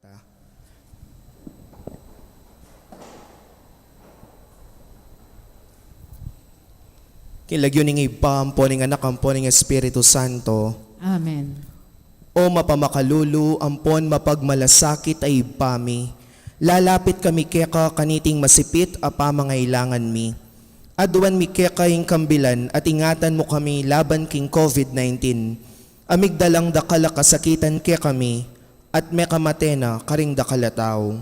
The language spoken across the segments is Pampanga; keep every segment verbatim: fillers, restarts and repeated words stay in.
King lagyu ning Ibpa, ampo ning Anak, ampo ning Espiritu Santo. Amen. O mapamakalulu, ampon mapagmalasakit a Ibpa mi, lalapit kami keka kaniting masipit a pamangailangan mi. Aduan mi keka ing kambilan at ingatan mu kami laban king COVID nineteen. A migdalang dakal a kasakitan kekami, at mekamate na karing dakal a tau.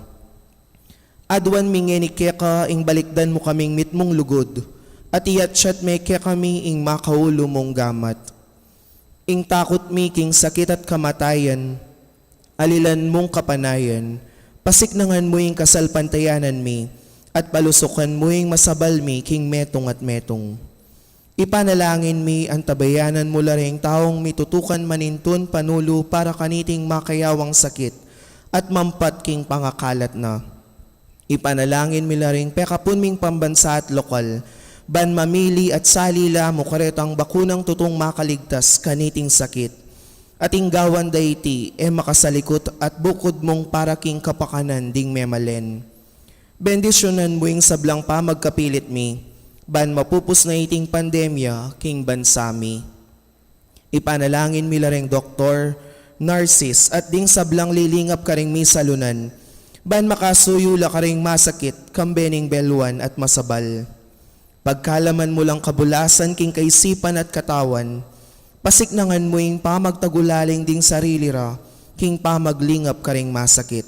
Aduan mi ngeni keka ing balikdan mu kaming mitmung lugud, at iyatyat me kekami ing makaulu mung gamat. Ing takut mi king sakit at kamatayan, alilan mung kapanayan, pasiknangan mu ing kasalpantayanan mi, at palusukan mu ing masabal mi king metung at metung. Ipanalangin mi antabayanan mu la ring taung mitutukan manintun panulu para kaniting makayawang sakit at mampat king pangakalat na. Ipanalangin mi la ring pekapun ming pambansa at lokal, ban mamili at sali la mu karetang bakunang tutung makaligtas kaniting sakit. At ing gawan da iti, e makasalikut at bukud mung para king kapakanan ding memalen. Bendisyunan mu ing sablang pamagkapilit mi, ban mapupus na iting pandemya king bansa mi. Ipanalangin mi la ring doktor, nurses, at ding sablang lilingap karing misalunan, ban makasuyu la karing masakit, kambe ning beluan at masabal. Pagkalaman mu lang kabulasan king kaisipan at katawan, pasiknangan mu ing pamagtagulaling ding sarili ra, king pamaglingap karing masakit.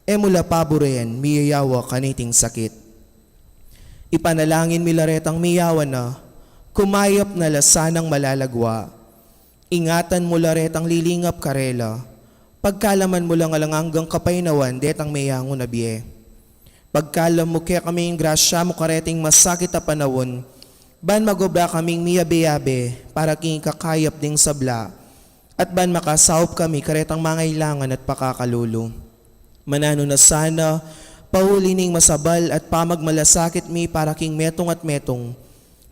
E mu la paburen, miyayawa kaniting sakit. Ipanalangin mi la retang miyawa na, kumayap na la sanang malalagwa. Ingatan mu la retang lilingap karela. Pagkalaman mu lang alang anggang kapaynawan detang meyangu na bie. Pagkalam mu kekami ing grasya mu kareting masakit a panaun, ban magobra kaming miyabe-yabe para king ikakayap ding sabla, at ban makasaup kami karetang mangailangan at pakakalulu. Mananu na sana, pauli ning masabal at pamagmalasakit mi para king metung at metung,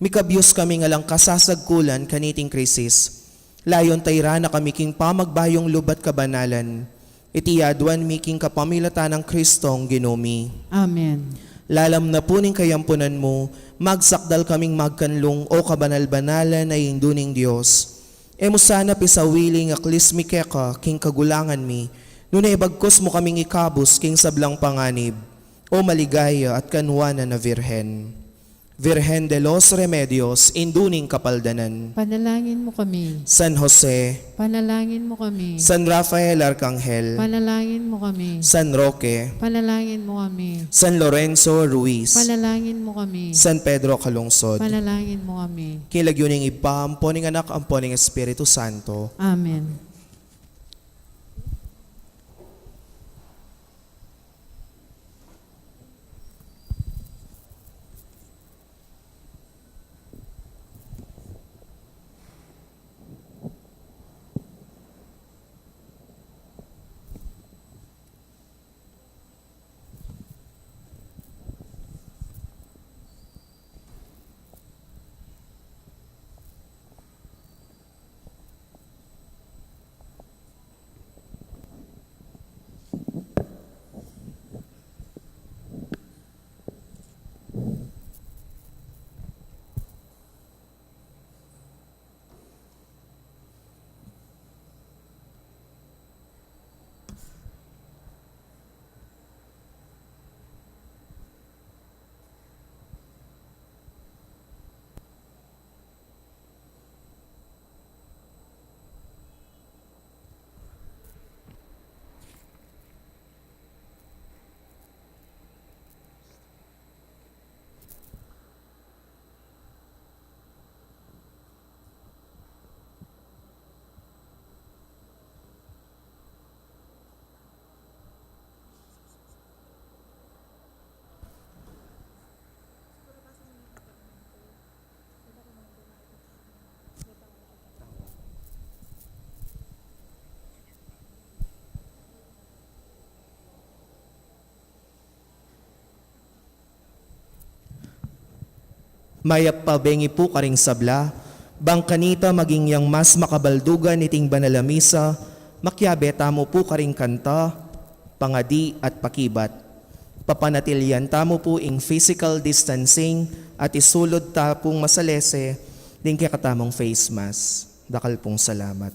mikabyus kaming alang kasasagkulan kaniting krisis. Layun tairan na kami king pamagbayung lub at kabanalan. Iti aduan mi king kapamilatan nang Kristong Ginu mi. Amen. Lalam na pu ning kayampunan mu, magsakdal kaming magkanlung, o kabanal-banalan a Indu ning Dios. E mu sana pisawili ing aklis mi keka king kagulangan mi, nune bagkus mu kaming ikabus king sablang panganib, o maligaya at kanuanan a Virgen. Virgen de los Remedios, Indu ning Kapaldanan. Panalangin mu kami. San Jose. Panalangin mu kami. San Rafael Arkanghel. Panalangin mu kami. San Roque. Panalangin mu kami. San Lorenzo Ruiz. Panalangin mu kami. San Pedro Calungsod. Panalangin mu kami. King lagyu ning Ibpa, ampo ning Anak, ampo ning Espiritu Santo. Amen. Mayap a bengi pu karing sabla, bang kanita maging yang mas makabaldugan iting banal a misa, makiabe tamu pu karing kanta. pangadi at pakibat. Papanatilian tamu pu ing physical distancing at isulud ta pung masalese ding kekatamung face mask. Dakal pung salamat.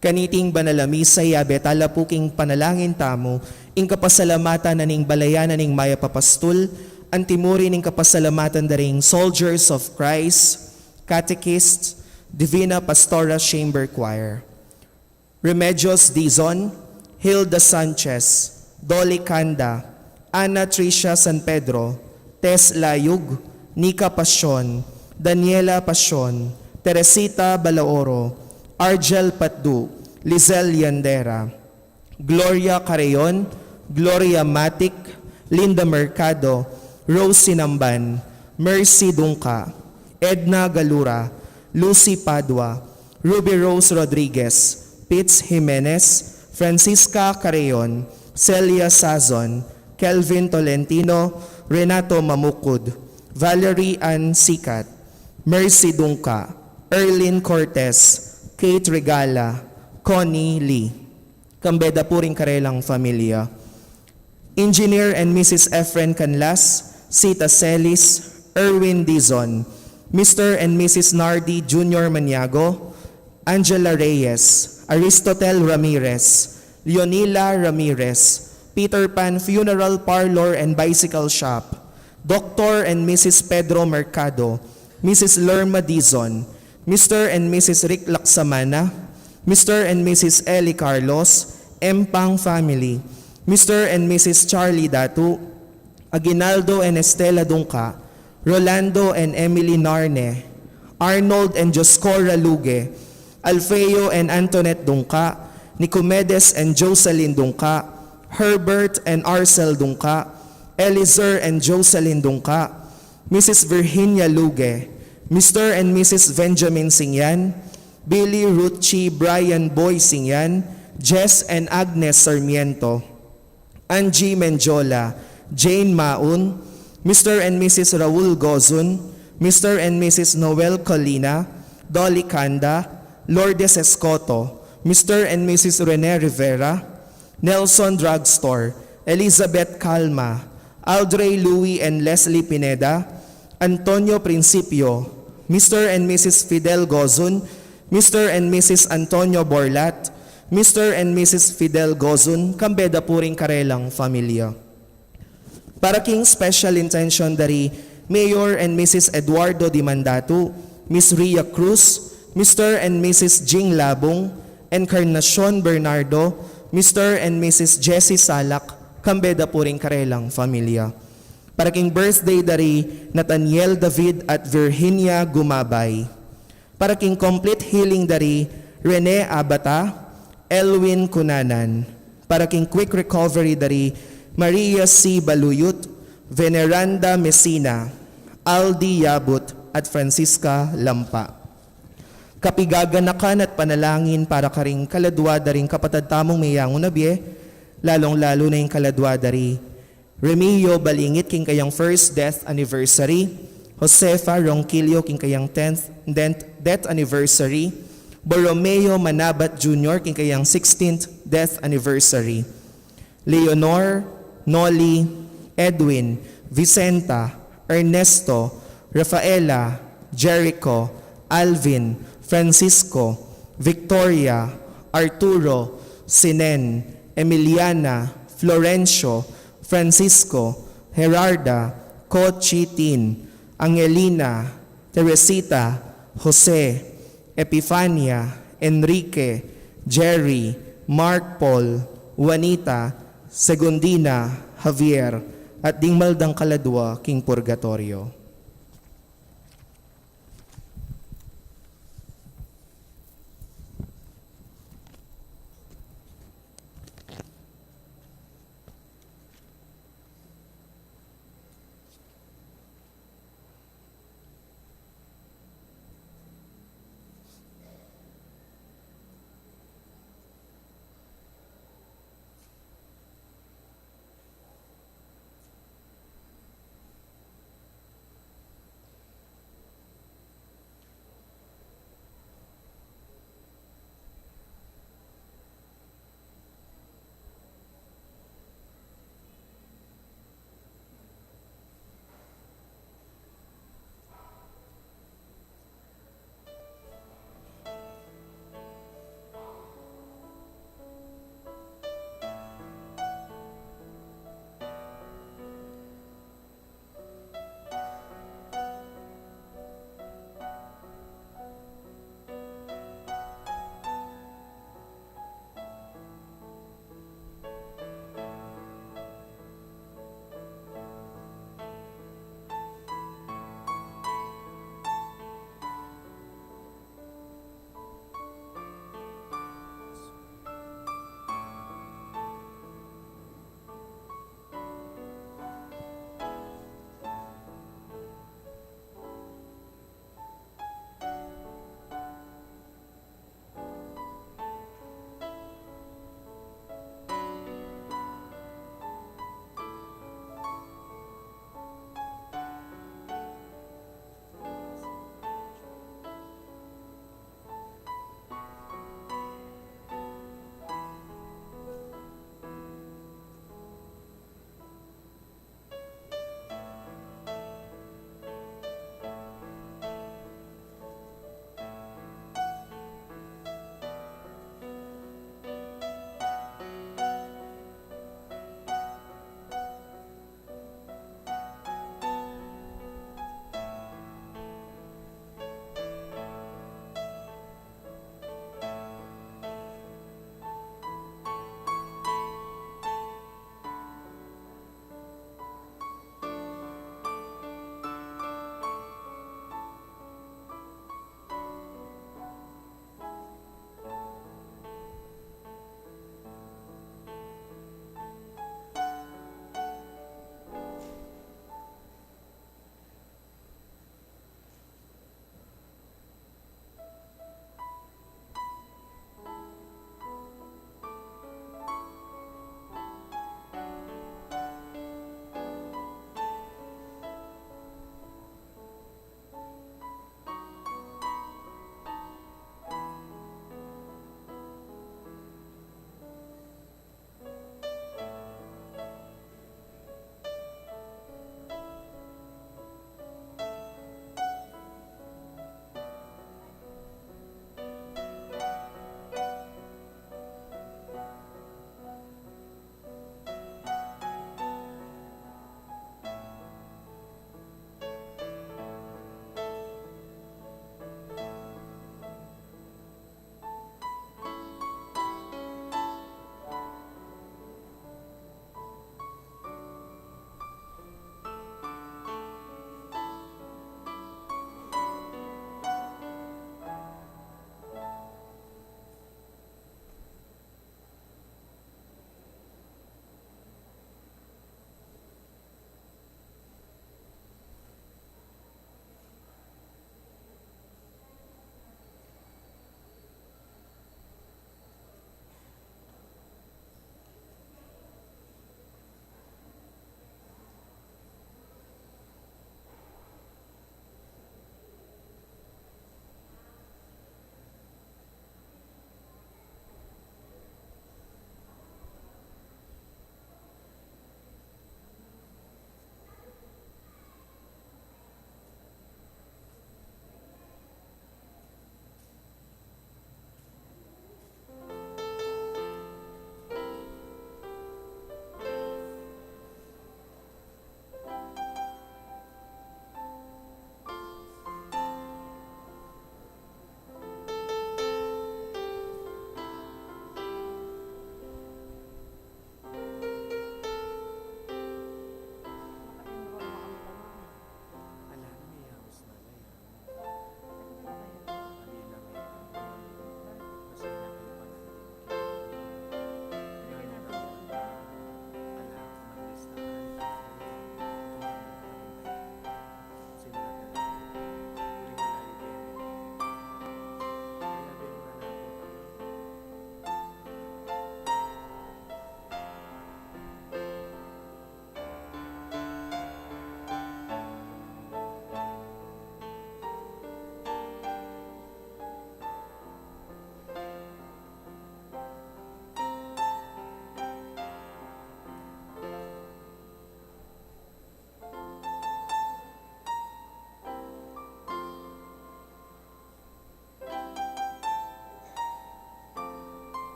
Kaniting banal a misa, yabe tala pu king panalangin tamu ing kapasalamatan na ning balayan na ning Mayap a Pastul, antimuri ning kapasalamatan da ring Soldiers of Christ, Catechists, Divina Pastora Chamber Choir. Remedios Dizon, Hilda Sanchez, Dolly Canda, Ana Tricia San Pedro, Tess Layug, Nika Pasion, Daniela Pasion, Teresita Balaoro, Argel Patdu, Lizelle Yandera, Gloria Carreon, Gloria Matic, Linda Mercado, Rose Sinamban, Mercy Dungca, Edna Galura, Lucy Padua, Ruby Rose Rodriguez, Pitts Jimenez, Francisca Carreon, Celia Sazon, Kelvin Tolentino, Renato Mamukud, Valerie Ann Sicat, Mercy Dungca, Erlyn Cortez, Kate Regala, Connie Lee. Kambe da pu ring karelang familia. Engineer and Missus Efren Canlas, Sita Celis, Erwin Dizon, Mister and Missus Nardi Junior Maniago, Angela Reyes, Aristotel Ramirez, Leonila Ramirez, Peter Pan Funeral Parlor and Bicycle Shop, Doctor and Missus Pedro Mercado, Missus Lerma Dizon, Mister and Missus Rick Laksamana, Mister and Missus Ellie Carlos, Empang family, Mister and Missus Charlie Datu, Aguinaldo and Estela Dungca, Rolando and Emily Narne, Arnold and Joscora Luge, Alfeo and Antoinette Dungca, Nicomedes and Jocelyn Dungca, Herbert and Arcel Dungca, Eliezer and Jocelyn Dungca, Missus Virginia Luge, Mister and Missus Benjamin Singyan, Billy Ruchi Brian Boy Singyan, Jess and Agnes Sarmiento, Angie Mendiola, Jane Maun, Mister and Missus Raul Gozun, Mister and Missus Noel Colina, Dolly Canda, Lourdes Escoto, Mister and Missus Rene Rivera, Nelson Drugstore, Elizabeth Calma, Aldrey Louis and Leslie Pineda, Antonio Principio, Mister and Missus Fidel Gozun, Mister and Missus Antonio Borlat, Mister and Missus Fidel Gozun, kambe da pu ring karelang familia. Para king special intention da ri Mayor and Missus Eduardo Dimandatu, Miss Ria Cruz, Mister and Missus Jing Labung, Encarnacion Bernardo, Mister and Missus Jessie Salak, kambe da pu ring karelang familia. Para king birthday da ri Nathaniel David at Virginia Gumabay. Para king complete healing da ri Rene Abata, Elwin Cunanan. Para king quick recovery da ri Maria C Baluyut, Veneranda Messina, Aldi Yabut, at Francisca Lampa. Kapigaganakan at panalangin para karing kaladwa da ring kapatad tamung meyangu na bie, lalung-lalu na ing kaladwa da ri Remio Balingit king kayang first death anniversary, Josefa Ronquillo king kayang tenth death, death anniversary, Borromeo Manabat Junior king kayang sixteenth death anniversary, Leonor, Noli, Edwin, Vicenta, Ernesto, Rafaela, Jericho, Alvin, Francisco, Victoria, Arturo, Sinen, Emiliana, Florencio, Francisco, Gerarda, Cochitin, Angelina, Teresita, Jose, Epifania, Enrique, Jerry, Mark Paul, Juanita, Segundina, Javier, at ding maldang kaladwa king purgatorio.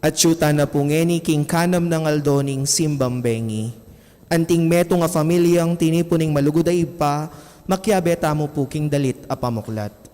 Atyu tana pu ngeni king kanam nang aldo ning simbang bengi. Anting metung a familiang tinipun ning malugud a Ibpa, makiabe tamu pu king dalit a pamuklat.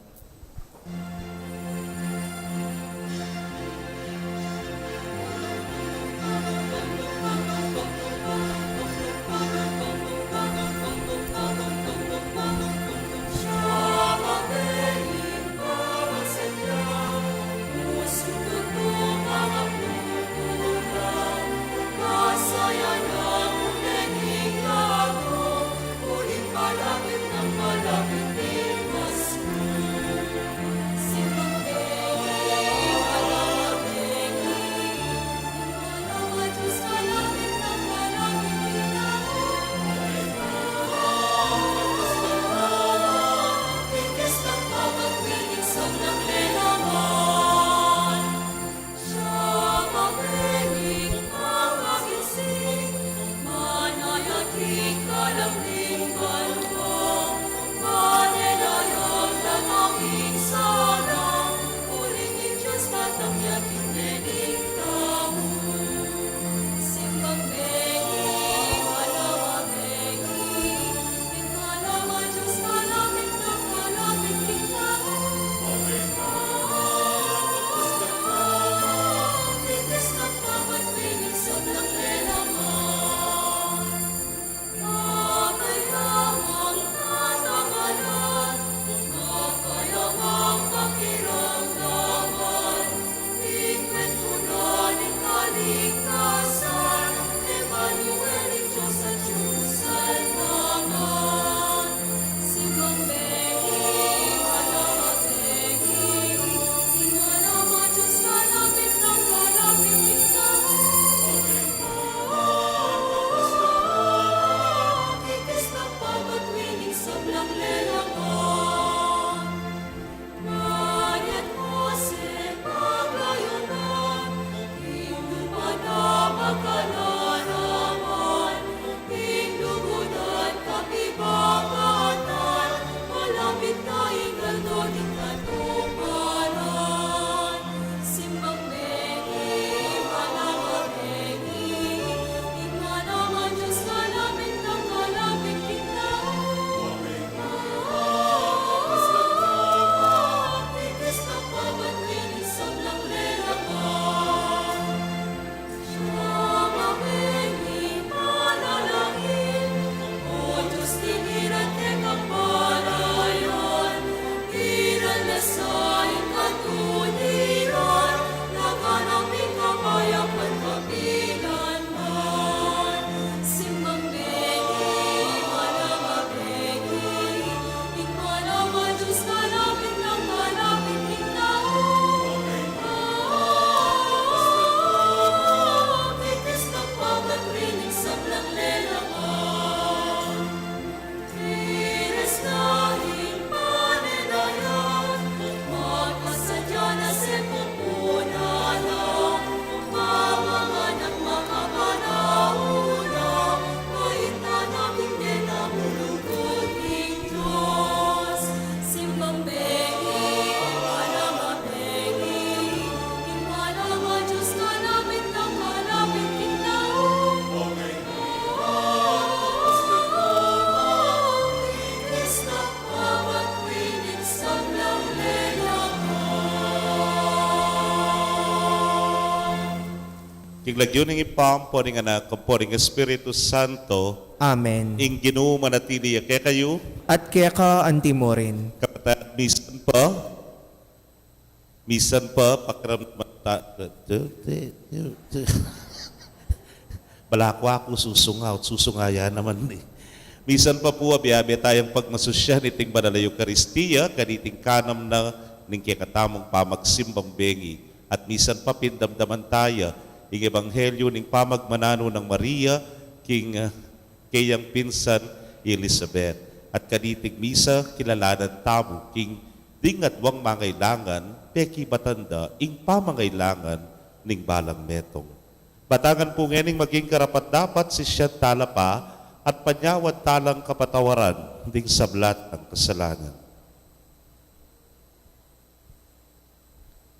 King lagyu ning Ibpa, ampo ning Anak, ampo ning Espiritu Santo. Amen. Ing Ginu manatili ya kekayu. At keka antimurin. Kapatad, misan pa, misan pa, pakiramdaman ta-, bala ku aku susunga, susunga ya naman e. Misan pa pu, abe-abe tayang pagmasusyan iting banal a Eukaristia, kaniting kanam na ning kekatamung pamagsimbang bengi. At misan pa pindamdaman taya ing ebanghelyo ning pamagmananu nang Maria king, ah, keyang pinsan i Elizabeth. At kaniting misa, kilalanan tamu king ding aduang mangailangan, pekibatan da ing pamangailangan ning balang metung. Batangan pu ngening maging karapat-dapat sisian tala pa at panyawad talang kapatawaran ding sabla tang kasalanan.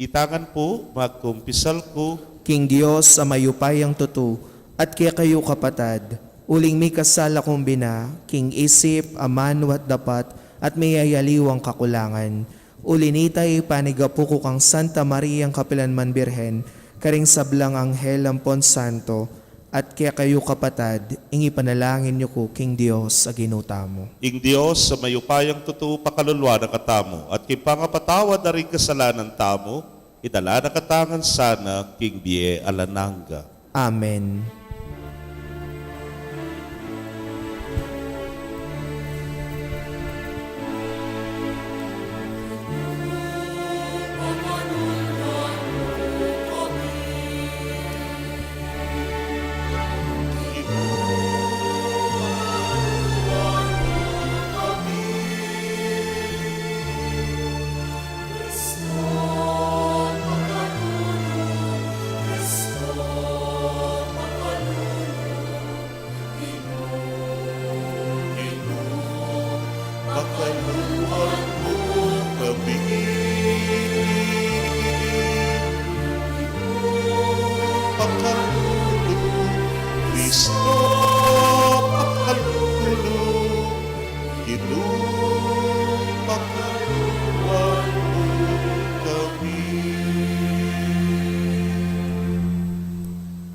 Ita ngan pu, magkumpisal ku king Dios a mayupayang tutu, at kekayu kapatad, uling mikasala kung bina, king isip, amanu at dapat, at miyayaliwang kakulangan. Uli nita, ipanigapu ku kang Santa Mariang kapilanman Birhen, karing sablang anghel ampon santo, at kekayu kapatad, ing ipanalangin yu ku king Dios a Ginu tamu. Ing Dios a mayupayang tutu pakaluluan na katamu, at king pangapatawad na ring kasalanan tamu, idala na katamu ngan sana king bie alang angga. Amen. Pakaluluan mu kami. Pakalulu, Kristo, pakalulu, Ginu, pakaluluan mu kami.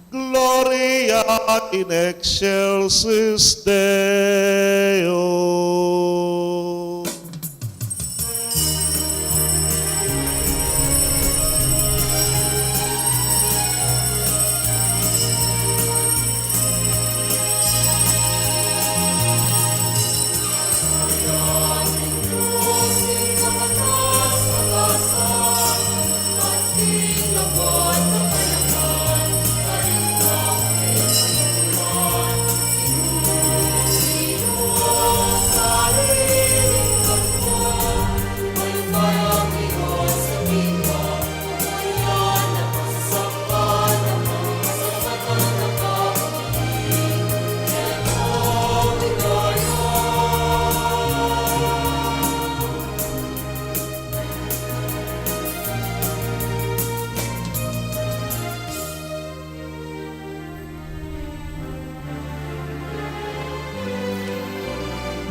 Gloria in excelsis Deo.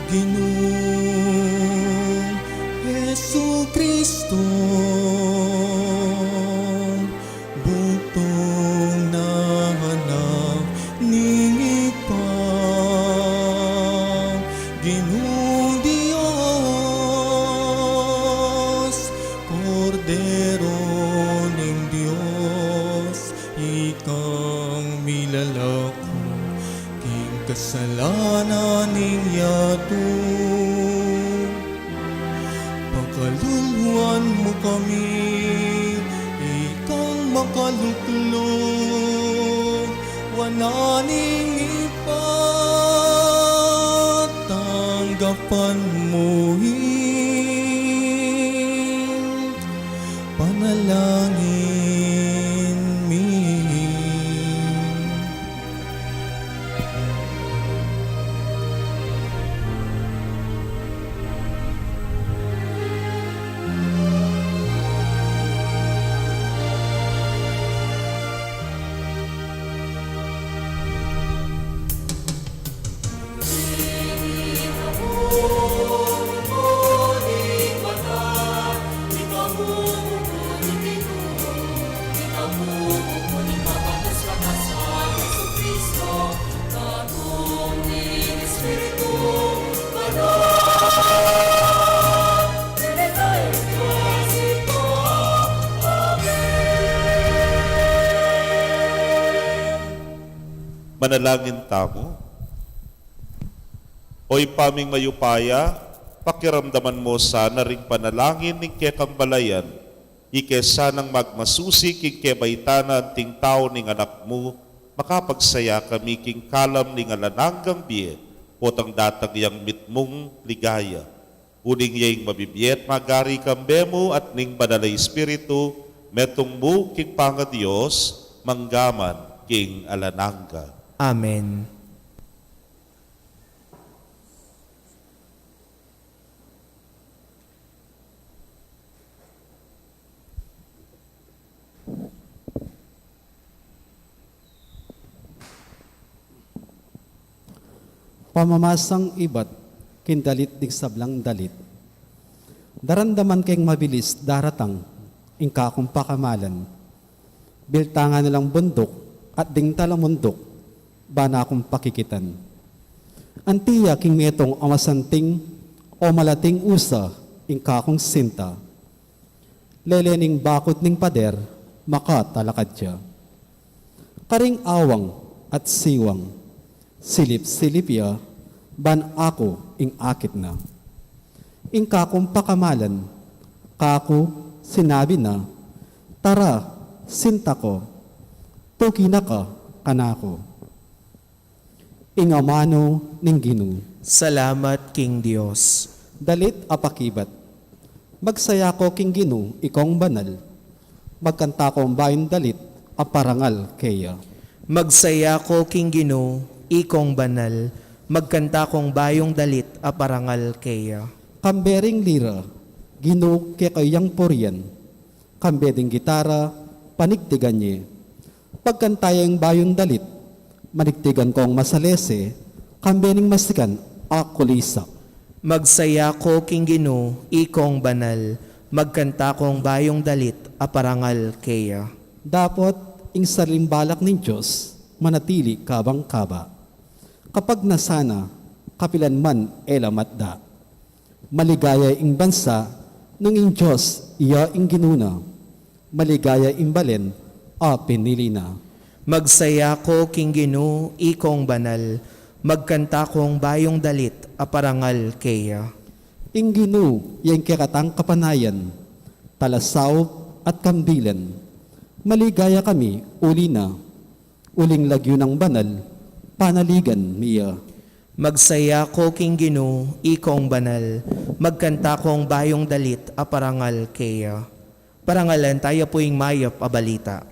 Ginung Jesucristo, bugtung na anak ning Ibpa, Ginung Dios, Kordero ning Dios, ikang milalako king kasalanan ning yatu. Pakaluluan mu kami, ikang makalukluk, wanan ning Ibpa, tanggapan mu ing panalangin mi. Manalangin tamu. O Ibpa ming mayupaya, pakiramdaman mu sana ring panalangin ning kekang balayan, ike sanang magmasusi king kebaitan na anting tau ning Anak mu, makapagsaya kami king kalam ning alang anggang bie, potang datang yang mitmung ligaya. Uling ya ing mabibie at magari kambe mu at ning Banal a Espiritu, metung mu king pangaDios, mangga man king alang angga. Amen. Pamamasang ibat king dalit ding sablang dalit. Daramdaman keng mabilis daratang ing kakung pakamalan. Biltangan na lang bunduk at ding talamunduk, bana kung pakikitan. Anti ya king metung o masanting o malating usa ing kakung sinta. Lele ning bakut ning pader, makatalakad ya. Karing awang at siwang, silip-silip ya, ban aku ing akit na. Ing kakung pakamalan, kaku sinabi na, "Tara, sinta ku, tuki na ka kanaku." Ing amanu ning Ginu. Salamat king Dios. Dalit a pakibat. Magsaya ko king Ginu, ikong banal. Magkanta kong bayung dalit a parangal keya. Magsaya ko king Ginu, ikong banal. Magkanta kong bayung dalit a parangal keya. Kambe ring lira, Ginu, keka yang purian. Kambe ding gitara, panigtigan ye. Pagkanta yang bayung dalit, manigtigan kong masalese, kambe ning masikan a kulisak. Magsaya ko king Ginu, ikong banal, magkanta kong bayung dalit a parangal keya. Dapot ing sariling balak ning Dios manatili kabang-kaba. Kapag nasana, kapilan man e la matda. Maligaya ing bansa nung ing Dios iya ing Ginu na. Maligaya ing balen a pinili na. Magsaya ko king Ginu, ikong banal, magkanta kong bayung dalit a parangal keya. Ing Ginu ya ing kekatang kapanayan, talasaup at kambilan. Maligaya kami uli na. Uling lagyu nang banal, panaligan mi ya. Magsaya ko king Ginu, ikong banal, magkanta kong bayung dalit a parangal keya. Parangalan taya pu ing mayap a balita.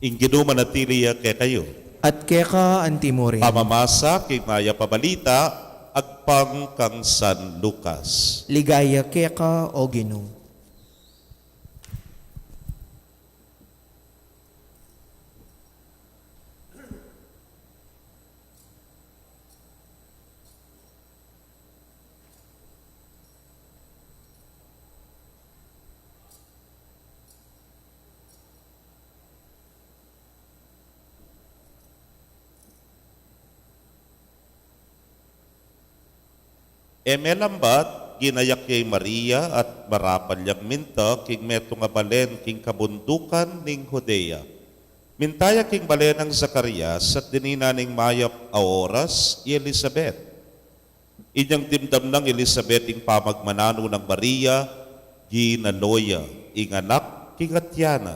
Ing Ginu manatili ya kekayu. At keka antimurin. Pamamasa king mayap a balita agpang kang San Lucas. Ligaya keka, O Ginu. E melambat, ginayak ya i Maria at marapal yang minta king metung a balen king kabundukan ning Judea. Minta ya king balen nang Zacarias at dininan ning mayap a oras i Elisabet. Inyang dimdam nang Elisabet ing pamagmananu nang Maria, ginalo ya ing anak king atia na,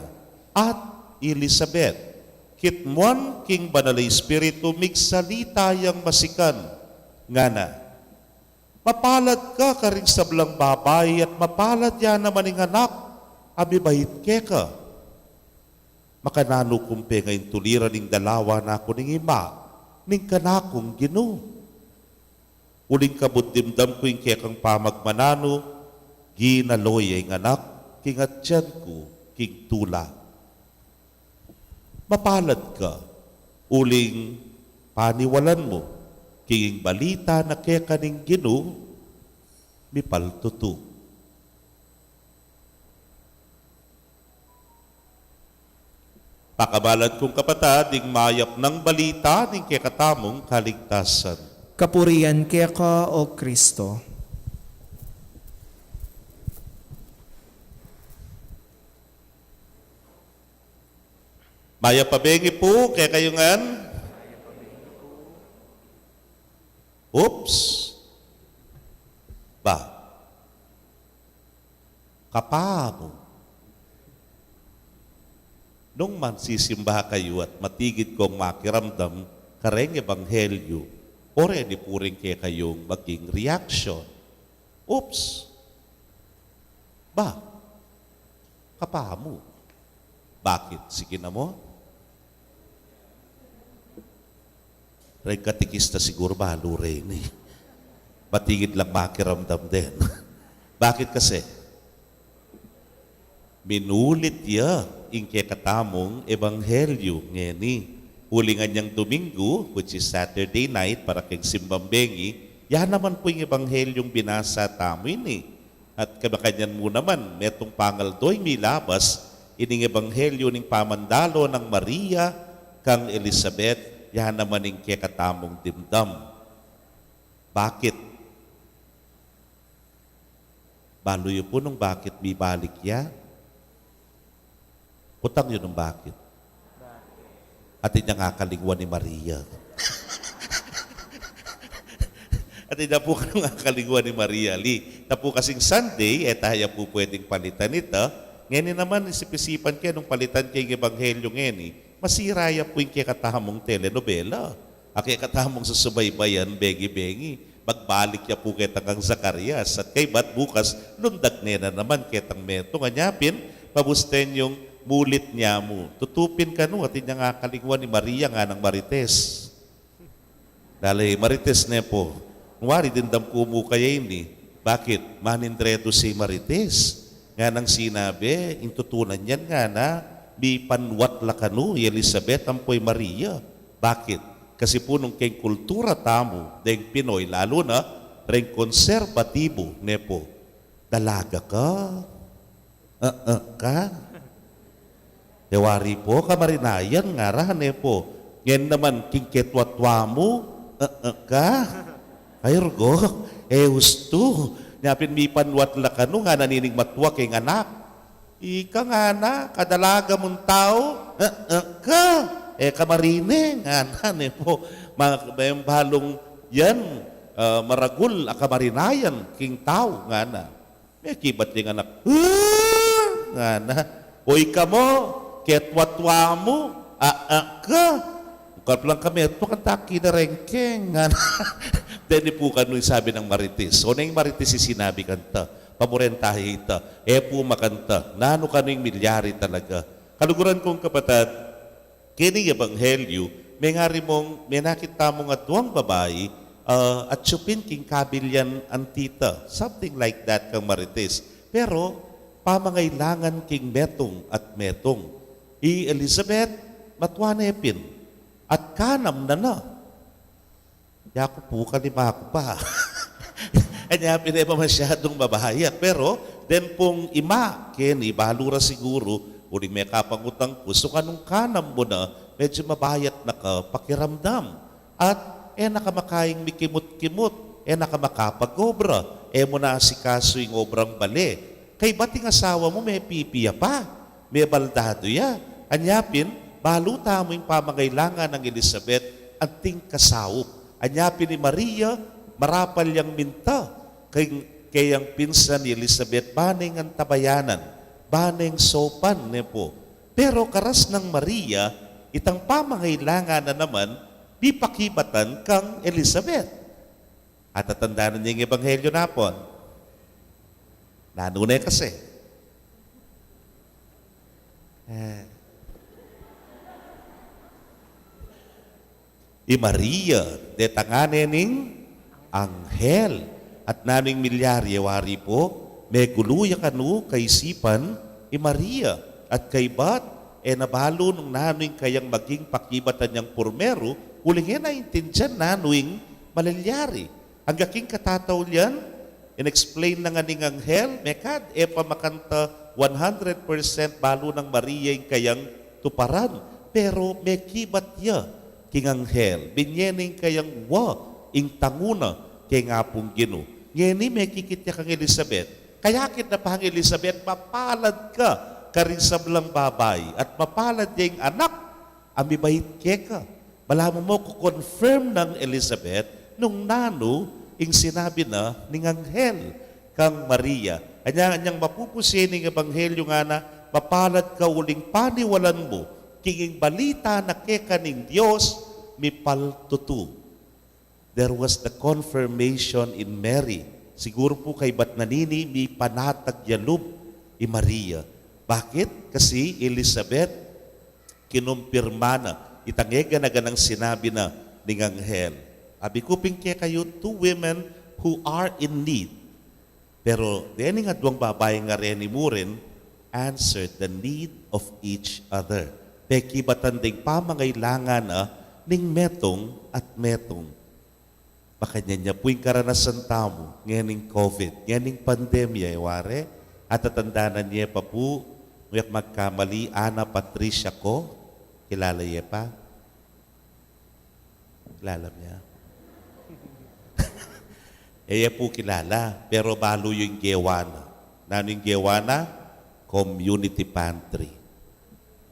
at i Elisabet, kitmuan king Banal a Espiritu, migsalita yang masikan, ngana, "Mapalad ka karing sablang babai, at mapalad ya naman ing anak a mibait keka. Makananu ku pin nga ing tuliran ning dalawa na ku ning ima? ning kanakung Ginu. Uling kabud dimdam ku ing kekang pamagmananu, ginalo ya ing anak king atian ku king tula. Mapalad ka uling paniwalan mu king ing balita na keka ning Ginu mipaltutu. Pakabalad kung kapatad, ing mayap nang balita ning kekatamung kaligtasan. Kapurian keka, O Kristo. Mayap a bengi pu kekayu ngan. Oops. Ba. Kapamu. Nung mansisimba kayu at matigid kong makiramdam kareng ebanghelyu, o reni pu ring kekayung maging reaction. Oops. Ba. Kapamu. Bakit? Sige na mu. Reng katikista siguru balu reni. Matigid lang makiramdam den. Bakit kasi? Minulit ya ing kekatamung ebanghelyu ngeni. Uling anyang Domingo, which is Saturday night, para keng simbang bengi, ya naman pu ing ebanghelyung binasa tamu ini. At kamakanyan mu naman, metung pangaldo ing milabas, ining ebanghelyu ning pamandalo nang Maria kang Elizabeth, ya naman ing kekatamung dimdam. Bakit? Balu yu pu nung bakit mibalik ya? Kutang yu nung bakit. Atin yang akalingwan i Maria. Atin yang pu kanung akalingwan i Maria, li. Ita pu kasing Sunday, e ta ya pu pwedeng palitan ita. Ngeni naman, isip-isipan ke nung palitan ke ing ebanghelyu ngeni, masira ya pu ing kekatamung telenovela. A kekatamung susubaybayan, bengi-bengi. Magbalik ya pu keta kang Zacarias. At kaybat bukas, lundag ne na naman ketang metung. Anya pin, pabusten yung mulit ne mu. Tutu pin kanu, atin yang akalingwan i Maria nganang Marites. Dali, Marites ne pu. Wari dimdam ku mu kaya ini. Bakit? Manindredu si Marites. Nganang sinabi, ing tutunan yan ngana, mipanwat la kanu i Elizabeth ampo i Maria. Bakit? Kasi pu nung keng kultura tamu, deng Pinoy, lalu na reng konserbatibu, ne pu. Dalaga ka? Ee ka? E wari pu, kamarinayan, ngara, ne pu. Ngen naman, king ketua-tua mu, ee ka? Ay, rugo, e ustu. Nya pin mipanwat la kanu, ngana nining matua keng anak. Ika ngana, kadalaga mung tau, ee ka, e ka marine, ngana, ne pu. Ma-, mayam balung yan, ah, maragul a kamarinayan king tau, ngana. Mekibat ya ing anak, "Huh?" ngana. O ika mu, ketua-tua mu, ee ka. Ungkal pin lang kami, tua kanta ki darengke, ngana. Deni pu kanu ing sabi nang Marites. O neng Marites ing sinabi kanta. Pamuren ta ita. E pu makanta. Nanu kanu ing milyari talaga. Kaluguran kung kapatad, keni ebanghelyu, mengari mung, menakit tamung aduang babai, ah, atiu pin king kabilyan anti ta, something like that kang Marites. Pero, pamangailangan king metung at metung. I Elizabeth, matua ne pin, at kanam na na. Yaku pu, kalima ku pa. Anya pin e pa masyadung mabayat. Pero, den pung ima, keni, balu ra siguru, uling mekapangutang ku, so kanung kanam mu na, medyu mabayat na ka pakiramdam. At e na ka makaing mikimut-kimut, e na ka makapag-obra, e mu na asikasu ing obrang bale. Kaybat ing asawa mu, mepipi ya pa, mebaldadu ya. Anya pin, balu tamu ing pamangailangan nang Elizabeth, anting kasaup. Anya pin i Maria, marapal yang minta keng keyang pinsan i Elizabeth, ba neng antabayanan, ba neng saupan, ne pu. Pero karas nang Maria, itang pamangailangan na naman, mipakibatan kang Elizabeth. Atatandanan ye ing ebanghelyu napun. Nanu ne kasi? Eh. I Maria, detang ngana ning anghel. At nanu ing milyari, e wari pu, megulu ya kanu kaisipan i Maria. At kaybat, e na balu nung nanu ing kayang maging pakibatan yang purmeru, uling e na intindian nanu ing milyari. Angga king katataulian, in-explain na ngan ning anghel, mekad, e pa makanta one hundred percent balu nang Maria ing kayang tuparan, pero mekibat ya king anghel, binye ne ing kayang wa ing tangu na keng Apung Ginu. Ngeni mekikit ya kang Elizabeth. Kayakit na pang Elizabeth, mapalad ka karing sablang babai, at mapalad ya ing anak a mibait keka. Balamu mo ku-confirm nang Elizabeth nung nanu ing sinabi na ning anghel kang Maria. Anya, anyang mapupusi ning ebanghelyo ngana, mapalad ka uling paniwalan mu king ing balita na keka ning Dios mipaltutu. There was the confirmation in Mary. Siguru pu kaybat na nini, mipanatag ya lub i Maria. Bakit? Kasi Elizabeth, kinumpirma na itang e gana-ganang sinabi na ning anghel. Abi ku pin kekayu, two women who are in need. Pero dening aduang babai a reni mu rin answered the need of each other. Pekibatan deng pamangailangan na ning metung at metung. Makanyan ya pu ing karanasan tamu ngening COVID, ngening pandemya, e wari. Atatandanan ye pa pu, nung e ku magkamali, Ana Patricia Ko, kilala ye pa? Kilala mu ya? E ye pu kilala, pero balu yu ing gewa na. Nanu ing gewa na? Community pantry.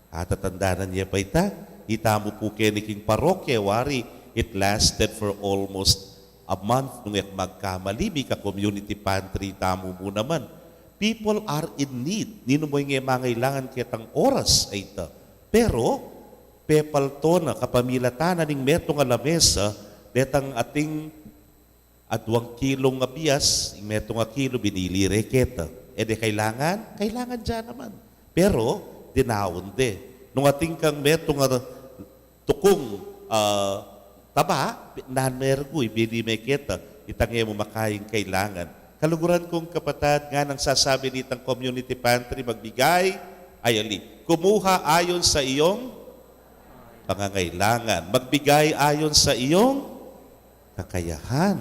Atatandanan ye pa ita? Itamu pu keni king parokya, e wari, it lasted for almost a month, nung e ku magkamali, mika-community pantry tamu mu naman. People are in need. Ninu mu ing e mangailangan ketang oras a ita? Pero pepalto na kapamilatan na ning metung a lamesa, detang atin aduang kilung abias, ing metung a kilu binili re keta. E de kailangan? Kailangan da naman. Pero dinaun de. Nung atin kang metung a tukung, ah, taba, nanu me rugui, ibie me keta, itang e mu makaing kailangan. Kaluguran kung kapatad, nganang sasabi nitang community pantry, magbigay, ay ali, kumuha ayon sa iyong pangangailangan. Magbigay ayon sa iyong kakayahan.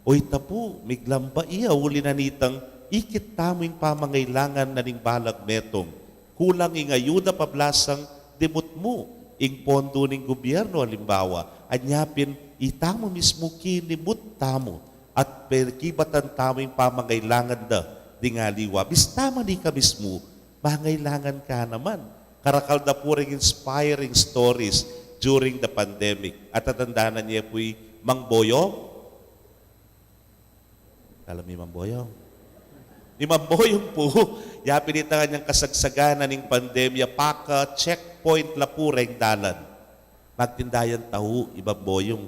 O ita pu, miglamba iya, uli na nitang ikit tamu ing pamangailangan na ning balang metung. Kulang ing ayuda, pablasang dimut mu ing pondo ning gubyernu, alimbawa, anya pin itamu mismu kinimut tamu at pekibatan tamu ing pamangailangan da ding aliwa. Bista man ika mismu, mangailangan ka naman. Karakal da pu ring inspiring stories during the pandemic. Atatandanan ye pu i Mang Boyong? Alam i Mang Boyong? I Mang Boyong pu, yapin itang anyang kasagsagan na ning pandemya, paka-checkpoint la pu reng dalan. Magtinda yang tau i Mang Boyong.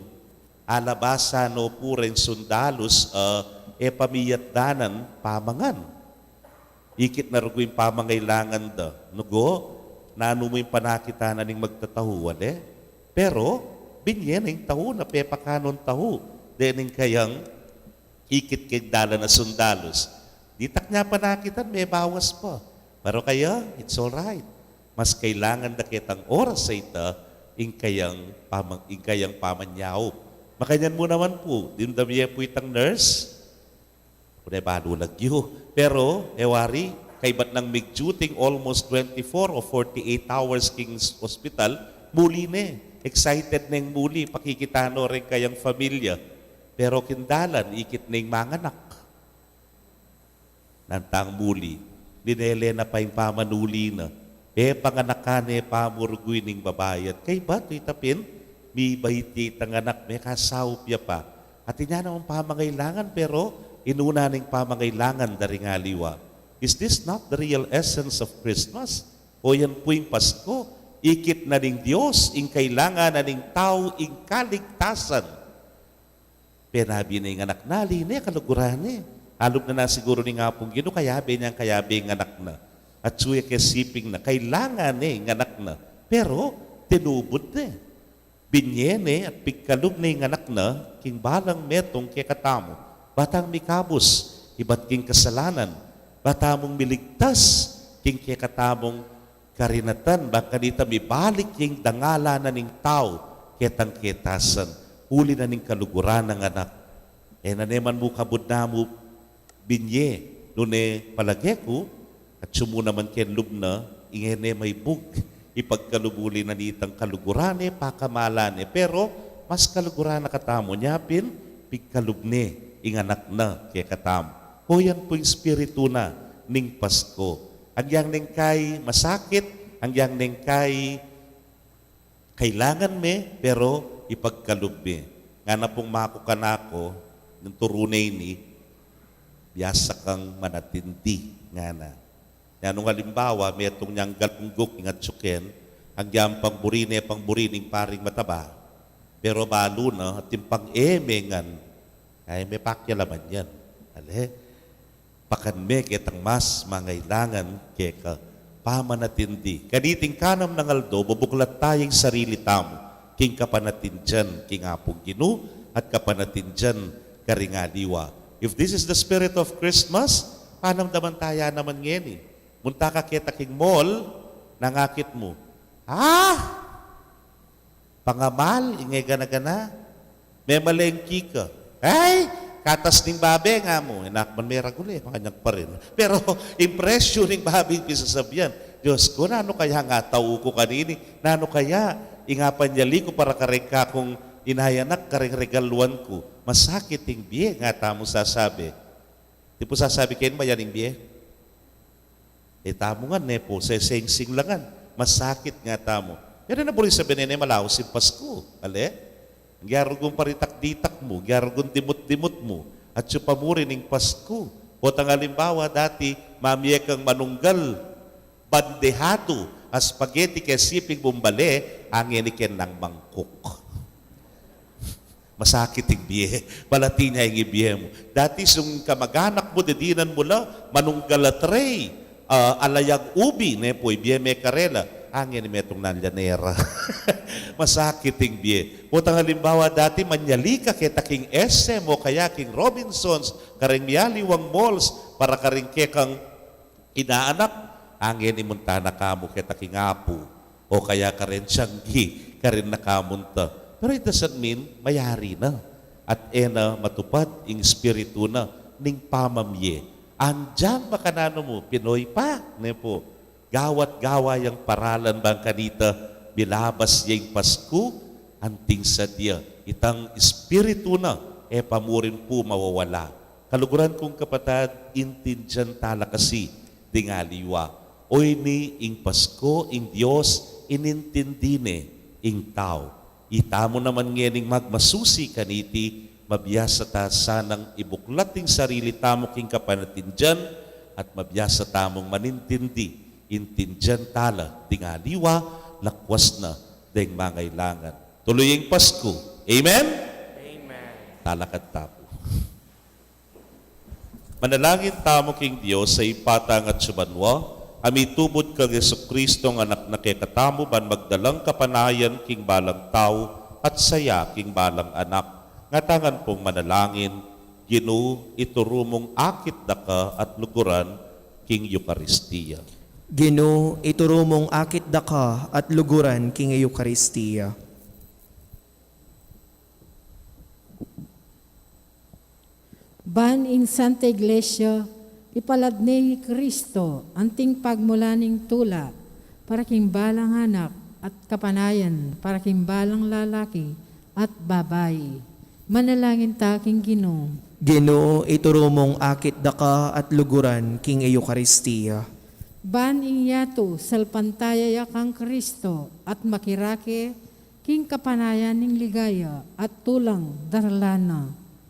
Alabasan no pu reng sundalus a e pa miyatdanan pamangan. Ikit na rugui ing pamangailangan da. Nugu, nanu mu ing panakit na ning magtatau, wale? Pero binye na ing tau na pepakanun tau dening kayang ikit keng dalan a sundalus. Ditak nya panakitan, mebawas pa. Pero kaya, it's all right. Mas kailangan da ketang oras a ita ing kayang pamang-, ing kayang pamanyaup. Makanyan mu naman pu, dimdam ye pu itang nurse, ku ne balu lagyu. Pero e wari, kaybat nang mig-duty ing almost twenty-four o forty-eight hours king s-, hospital, muli ne. Excited neng muli, pakikita no reng kayang familia. Pero king dalan, ikit neng manganak. Nanu itang muli, linele na pa ing pamanuli na. Pepanganakan ne pa mu rugui ning babai at kaybat, ita pin, mibait ya itang anak, mekasaup ya pa. Atin ya namang pamangailangan, pero inuna ne ing pamangailangan da ring aliwa. Is this not the real essence of Christmas? O yan pu ing Pasko, ikit na ning Dios ing kailangan na ning tau, ing kaligtasan. Penabi ne ing anak na, ali ne, kaluguran ne. Alub na na siguru ning Apung Ginu, kayabe neng kayabe ing anak na. Atsu ya ke siping na, kailangan ne ing anak na. Pero tinubud ne. Binye ne at pigkalub ne ing anak na king balang metung kekatamu, ba tang mikabus ibat king kasalanan, ba tamung miligtas king kekatamung karinatan, bang kanita mibalik ya ing dangalan na ning tau ketang ketasan, uli na ning kaluguran nang anak. E na ne man mu kabud namu binye, nune palage ku, atsu mu naman ken lub na, ing e ne maibug, ipagkalub uli na nitang kaluguran ne, pakamalan ne, pero mas kaluguran na katamu nya pin, pigkalub ne ing anak na kekatamu. O yan pu ing espiritu na ning Pasko. Agyang neng kai masakit, agyang neng kai kailangan me, pero ipagkalub me. Ngana pung maku kanaku, nung turu ne ini, biasa kang manatindi, ngana. Nya nung alimbawa, metung nyang galungguk ing atsu ken, agyang pangburi ne pangburi ning paring mataba, pero balu na, atin pang e me ngan, ay me pakialaman yan. Ale? Pakan me ketang mas mangailangan keka pamanatindi. Kaniting kanam nang aldo, bubuklat ta ya ing sarili tamu king kapanatindian king Apung Ginu at kapanatindian karing aliwa. If this is the spirit of Christmas, panamdaman ta ya naman ngeni. Munta ka keta king mall, nangakit mu, ah! Pangamal, ingay gana-gana. Memalengki ka. Ay, katas ning babe, nga mu. Inak man meragul e, makanyag pa rin. Pero, ing presyu ning babe ing pisasabian. Diyos ku, nanu kaya ing atau ku kanini? Nanu kaya ing apanyali ku para kareng kakung inayanak, kareng regaluan ku? Masakit ing bie, nga tamu sasabi. Di pu sasabi keni, mayan ing bie? E tamu ngan, ne pu, sesengsing la ngan. Masakit nga tamu. Pero e na buri sabian ne, malaus ing Pasku. Ale? Ing yarugun paritak-ditak mu, ing yarugun dimut-dimut mu, atsu pa mu rin ing Pasku. Potang alimbawa, dati, mamie kang manunggal, bandehado a spaghetti ke siping bumbale, angeni ken nang mangkuk. Masakit ing bie. Palati nya ing ibie mu. Dati sung kamaganak mu, didinan mu la, manunggal a tray, ah, alayang ubi, ne pu, ibie me karela. Angeni metung nang llanera. Masakit ing bie. Potang alimbawa, dati manyali ka keta king S M o kaya king Robinsons, kareng mialiwang malls, para karing kekang inaanak, angeni munta na ka mu keta king Apu, o kaya kareng tiyanggi, karin na ka munta. Pero it doesn't mean mayari na at e na matupad ing espiritu na ning pamamie. Andiyan makananu mu, Pinoy pa, ne pu. Gawa't gawa yang paralan bang kanita milabas ya ing Pasku, anting sadya itang espiritu na e pa mu rin pu mawawala. Kaluguran kung kapatad, intindian ta la kasi ding aliwa. Oyni ing Pasko, ing Dios inintindi ne ing tau. Itamu naman ngening magmasusi kaniti, mabiasa ta sanang ibuklat ing sarili tamu king kapanatindian at mabiasa tamung manintindi, intindian ta la ding aliwa, lakwas na deng mangailangan. Tuluy ing Pasku. Amen? Amen. Talakad ta pu. Manalangin tamu king Dios a Ibpa tang atsu banua, a mitubud kang Jesucristo a Anak na kekatamu, ban magdalang kapanayan king balang tau at saya king balang anak. Ngatamu ngan pung manalangin, Ginu, ituru mung akit daka at luguran king Eukaristia. Ginu, ituru mung akit daka at luguran king Eukaristia. Ban ing Santa Iglesia, ipalad ne i Kristo, anting pagmula ning tula, para king balang anak, at kapanayan, para king balang lalaki at babai. Manalangin ta king Ginu. Ginu, ituru mung akit daka at luguran king Eukaristia. Ban ing yatu, salpantaya ya kang Kristo, at makirake, king kapanayan ning ligaya at tulang daralan na.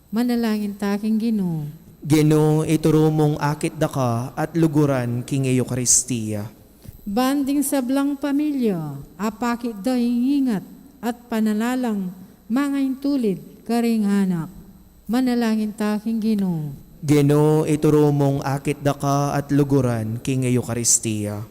Manalangin ta king Ginu. Ginu, ituru mung akit daka at luguran king Eukaristia. Ban ding sablang pamilya, apakit da ing ingat at panalalang mangaintulid karing anak. Manalangin ta king Ginu. Ginu, ituru mung akit daka at luguran king Eukaristia.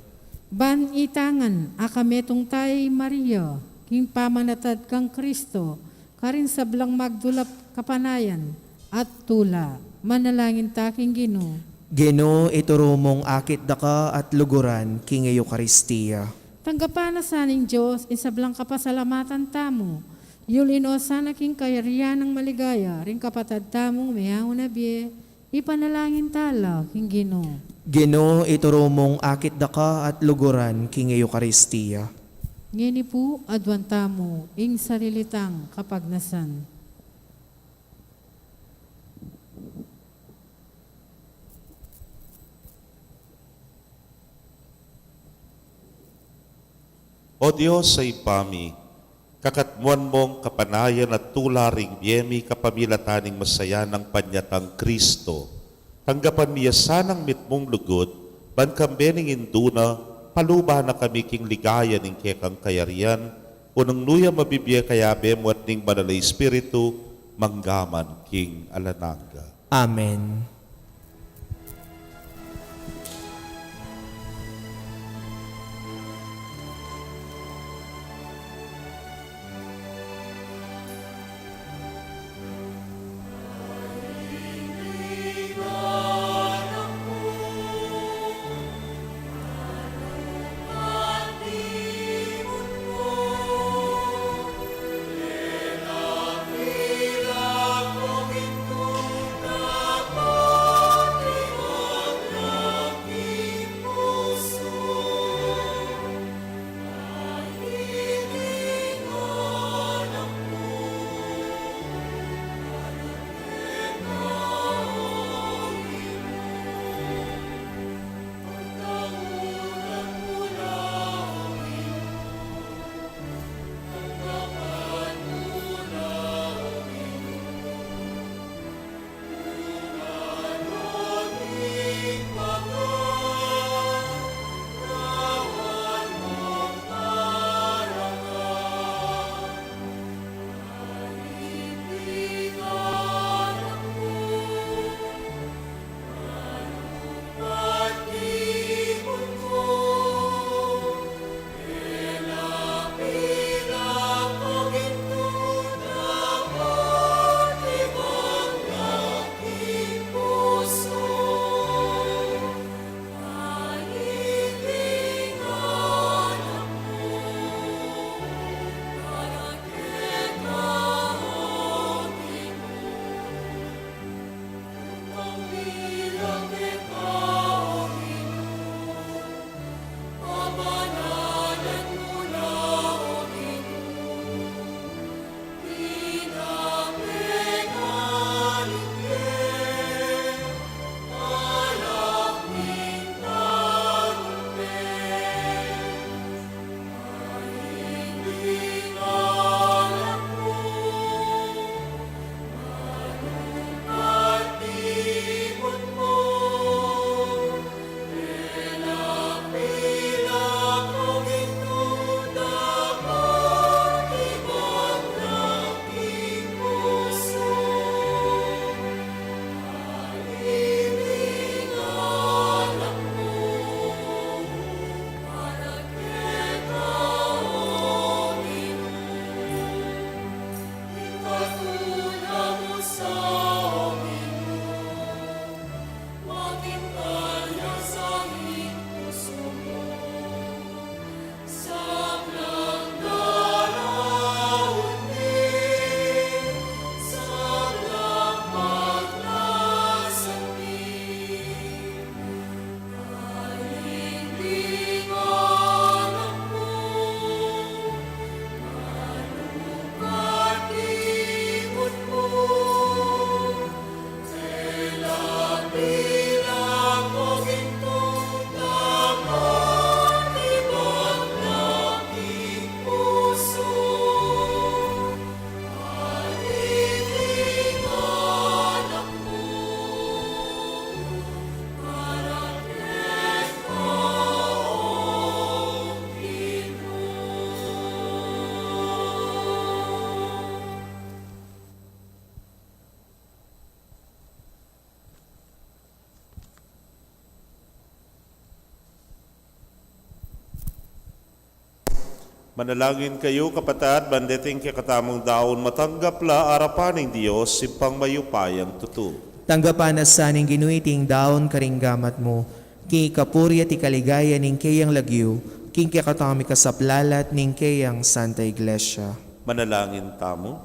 Ban ita ngan a kametung taya i Maria, king pamanatad kang Kristo, karing sablang magdulap kapanayan at tula. Manalangin ta king Ginu. Ginu, ituru mung akit daka at luguran king Eukaristia. Tanggapan na sa ning Dios ing sablang kapasalamatan tamu. Yulin o sana king kayarian nang maligaya ring kapatad tamung meauna bie, ipanalangin ta la king Ginu. Ginu, ituru mung akit daka at luguran king Eukaristia. Ngeni pu, aduan tamu ing sarili tang kapagnasan. O Dios a Ibpa mi, kakatmuan mung kapanayan at tula ring bie mi kapamilatan ning masayanang panyatang Kristo. Tanggapan mi ya sanang mitmung lugud, ban kambe ning indu na, paluban na kami king ligaya ning kekang kayarian, unang nuya mabibie kayabe mu at ning Banal a Espiritu, mangga man king alang angga. Amen. Manalangin kayu, kapatad, ban deting kekatamung daun matanggap la arapan ning Dios, Ibpang mayupayang tutu. Tanggapan na sa ning Ginu iting daun karing gamat mu, king ikapuri at ikaligaya ning keyang lagyu, king kekatamung ikasaplalat ning keyang Santa Iglesia. Manalangin tamu.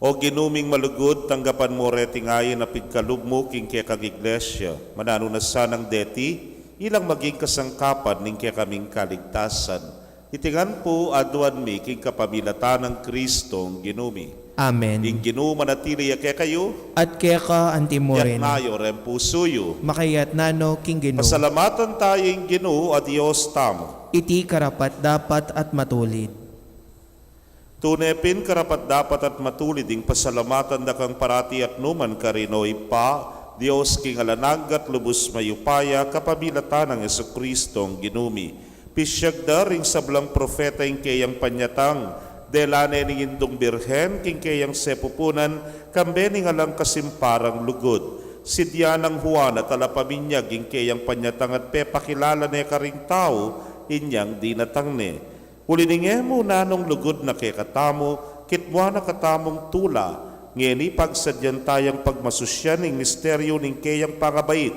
O Ginu ming malugud, tanggapan mu reting ain a pigkalub mu king kekang Iglesia. Mananu na sanang deti, ilang maging kasangkapan ning kekaming kaligtasan. Iti ngan pu aduan mi king kapamilatan nang Kristong Ginu mi. Amen. Ing Ginu manatili ya kekayu. At keka anti mu rin. Itas yu ring pusu yu. Makaitas na no king Ginu. Pasalamatan taya ing Ginu a Dios tamu. Iti karapat-dapat at matulid. Tune pin karapat-dapat at matulid ing pasalamatan da kang parati at nu man karin, O Ibpa, Dios king alang angga at lubus mayupaya, kapamilatan nang Jesukristong Ginu mi. Pisiag da ring sablang propeta ing keyang panyatang, dela ne ning Indung Birhen king keyang sepupunan, kambe ning alang kasimparang lugud. Sidya nang Juan a talapaminyag ing keyang panyatang at pepakilala ne karing tau inyang dinatang ne. Uli ning e mu nanung lugud na kekatamu, kitmuan na katamung tula, ngeni pagsadyan tayang pagmasusyan ing misteryu ning keyang pangabait.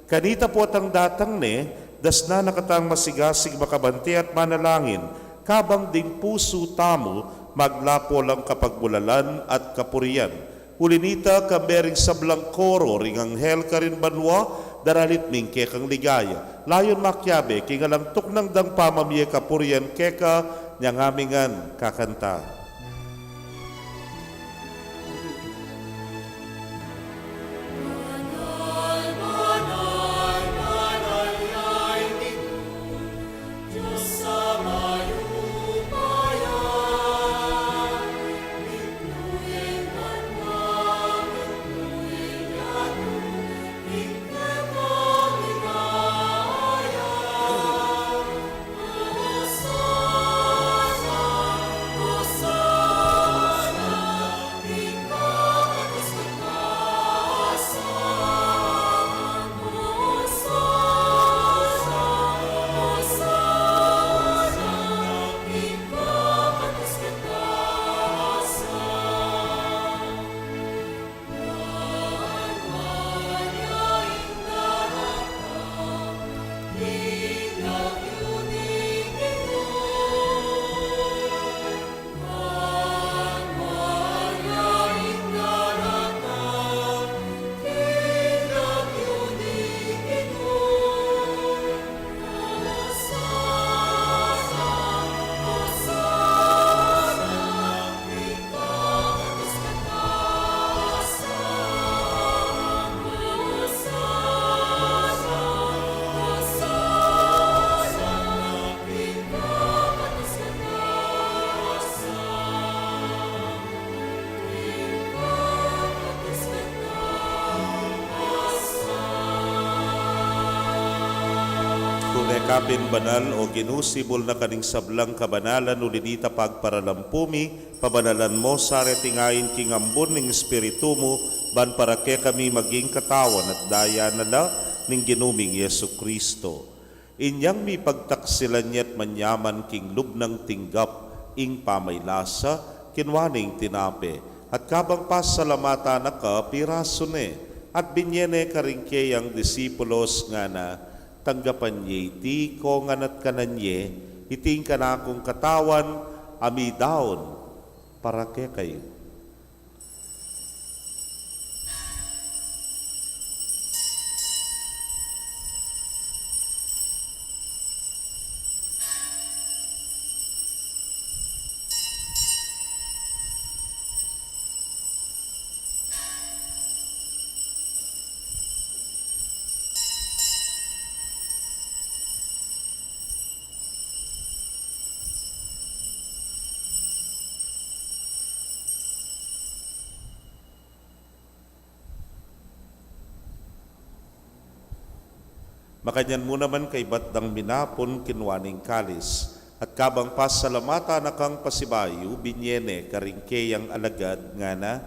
Kanita potang datang ne, dasnan na katang masigasig makabante at manalangin, kabang ding pusu tamu maglapo lang kapagmulalan at kapurian. Uli nita, kambe ring sablang koro ring anghel karin banua, daralit mi ing kekang ligaya. Layun makiabe king alang tuknang dang pamamie kapurian keka, inyang mi ngan kakanta. Tune ka pin banal, O Ginu, sibul na ka ning sablang kabanalan, uli nita pagparalampu mi, pabanalan mu sa reting ain king ambun ning Espiritu mu, ban para kekami maging katawan at daya na la ning Ginu ming Jesucristo. Inyang mipagtaksilan ya't manyaman king lub nang tinggap ing pamaylasa, kinua ne ing tinape, at kabang pasalamatan na ka, pirasu ne, at binye ne karing keyang disipulos, ngana, tanggapan ye iti kongan at kanan ye, iti ing kanakung katawan a midaun para kekayu. Makanyan mu naman kaybat dang minapun, kinua ne ing kalis, at kabang pasalamatan na kang pasibayu, binye ne karing keyang alagad, ngana,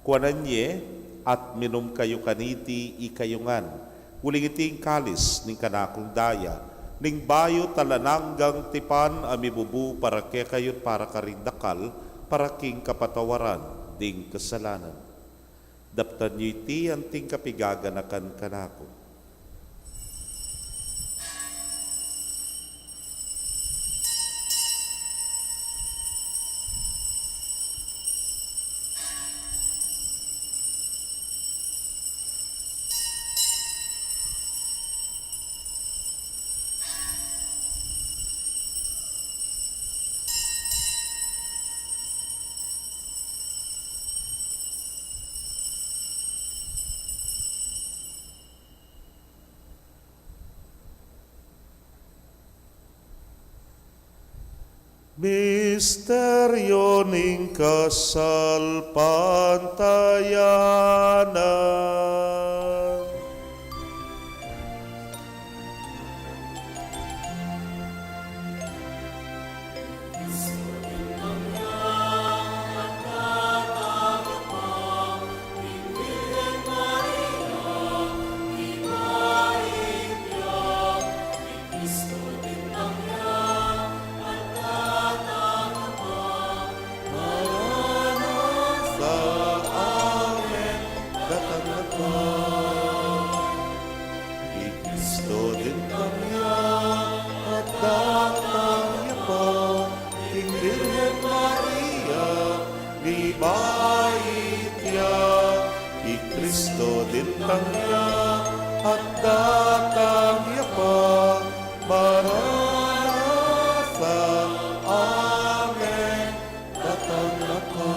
kuanan ye, at minum kayu kaniti ikayu ngan, Uling iti ing kalis ning kanakung daya, ning bayu at alang anggang tipan a mibubu para kekayu at para karing dakal, para king kapatawaran ding kasalanan. Daptan yu iti anting kapigaganakan kanaku. Misteryo ning kasalpantayanan. Maranatha, amen, datang na ka. I Kristo datang ya, at datang ya pa, king Birhen Maria, mibait ya. I Kristo datang ya, at datang ya pa, Maranatha, amen, datang na ka.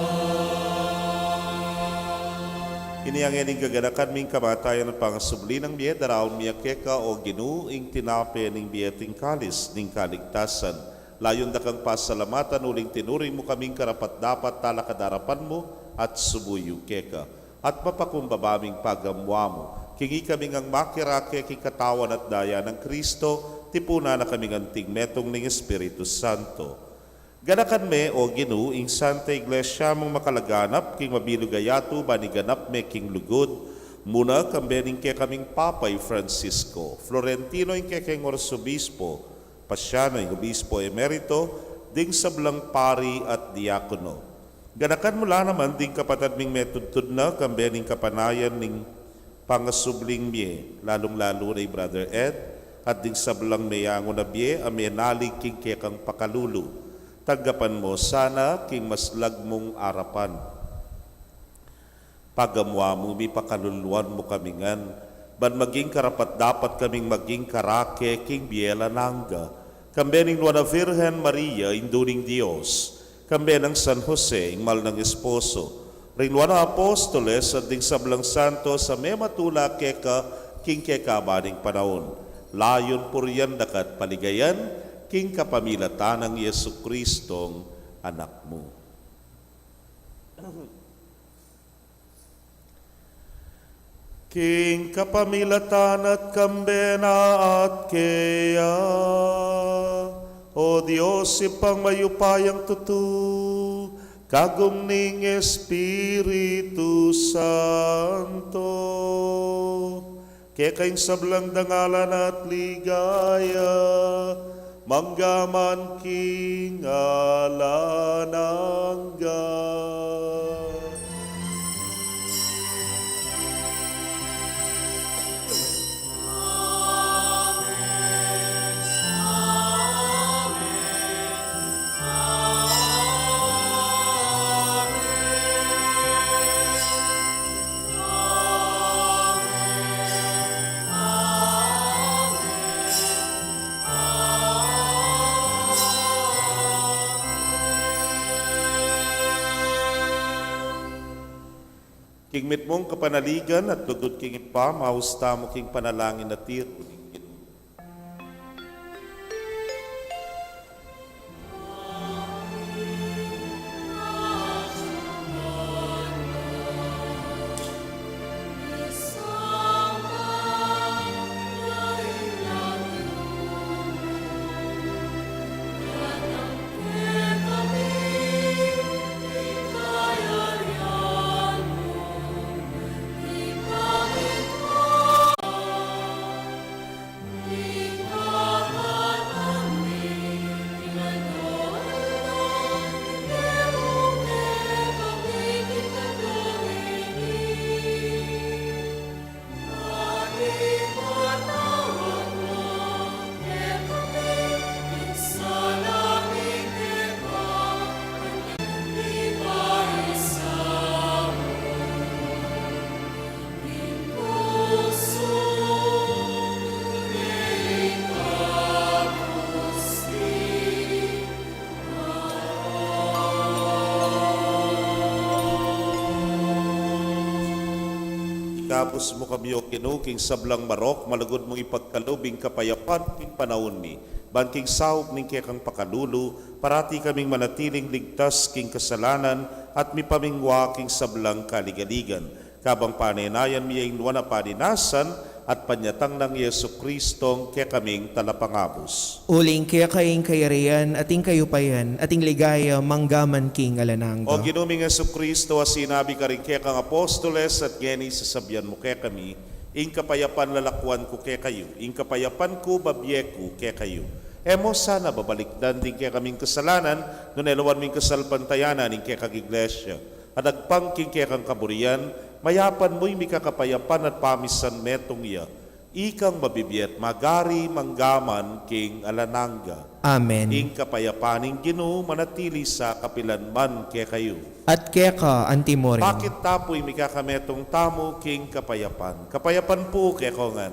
Ini ngeni ing gaganakan ming kamatayan at pangasubli nang mie, daraun mi keka, o Ginu, ing tinape ning bie at ing kalis ning kaligtasan. Layun da kang pasalamatan uling tinuring mu kaming karapat-dapat talakad arapan mu at sumuyu keka. At mapakumbaba ming pagamuan mu king ikami ngang makirake king katawan at daya nang Kristo, tipunan na kaming anting metung ning Espiritu Santo. Ganakan me, o Ginu, ing Santa Iglesia mung makalaganap king mabilug a yatu, ban iganap me king lugud mu na, kambe ning kekaming Papa i Francisco, Florentino ing kekeng Arsobispo, Pasiano ing Obispo Emerito, ding sablang pari at diakono. Ganakan mu la naman ding kapatad ming metudtud na, kambe ning kapanayan ning pangasubling mie, lalung-lalu na i Brother Ed, at ding sablang meyangu na bie a menalig king kekang pakalulu. Tanggapan mu sana king maslag mung arapan. Pagamuan mu mi, pakaluluan mu kami ngan, ban maging karapat-dapat kaming maging karake king bie alang angga, kambe ning Nuan a Virgen Maria, Indu ning Dios, kambe nang San Jose, ing mal nang esposo, ring Nuan a Apostoles, at ding sablang santos a mematula keka king kekaban ning panaun. Layun purian da ka at paligayan, king kapamilatan nang Jesucristong Anak mu. King kapamilatan na at kambe na at keya, o Dios, Ibpang mayupayang tutu, kagum ning Espiritu Santo, keka ing sablang dangalan at ligaya, mangga man king alang angga. King mitmung kapanaligan at lugud king Ibpa, maus tamu king panalangin a tiru ning Ginu. Ikabus mu kami, O Ginu, king sablang marok, malugud mung ipagkalub ing kapayapan king panaun mi. Ban king saup ning kekang pakalulu, parati kaming manatiling ligtas king kasalanan at mipamingwa king sablang kaligaligan. Kabang panenayan mi ing nuan a paninasan at panyatang nang Jesucristong kekaming Talapangabus. Uling keka ing kayarian, at ing kayupayan, at ing ligaya, mangga man king alang angga. O Ginu ming Jesucristo, a sinabi karing kekang apostoles, at ngeni sasabian mu kekami, ing kapayapan lalakuan ku kekayu, ing kapayapan ku babie ku kekayu. E mu sana babalikdan ding kekaming kasalanan, nune lawan mu ing kasalpantayanan ning kekang Iglesia. At agpang king kekang kaburian, mayapan mu ing mikakapayapan at pamisan metung ya. Ikang mabibie at magari mangga man king alang angga. Amen. Ing kapayapan ning Ginu manatili sa kapilan man kekayu. At keka antimurin. Pakit ta pu ing mikakametung tamu king kapayapan. Kapayapan pu kekongan.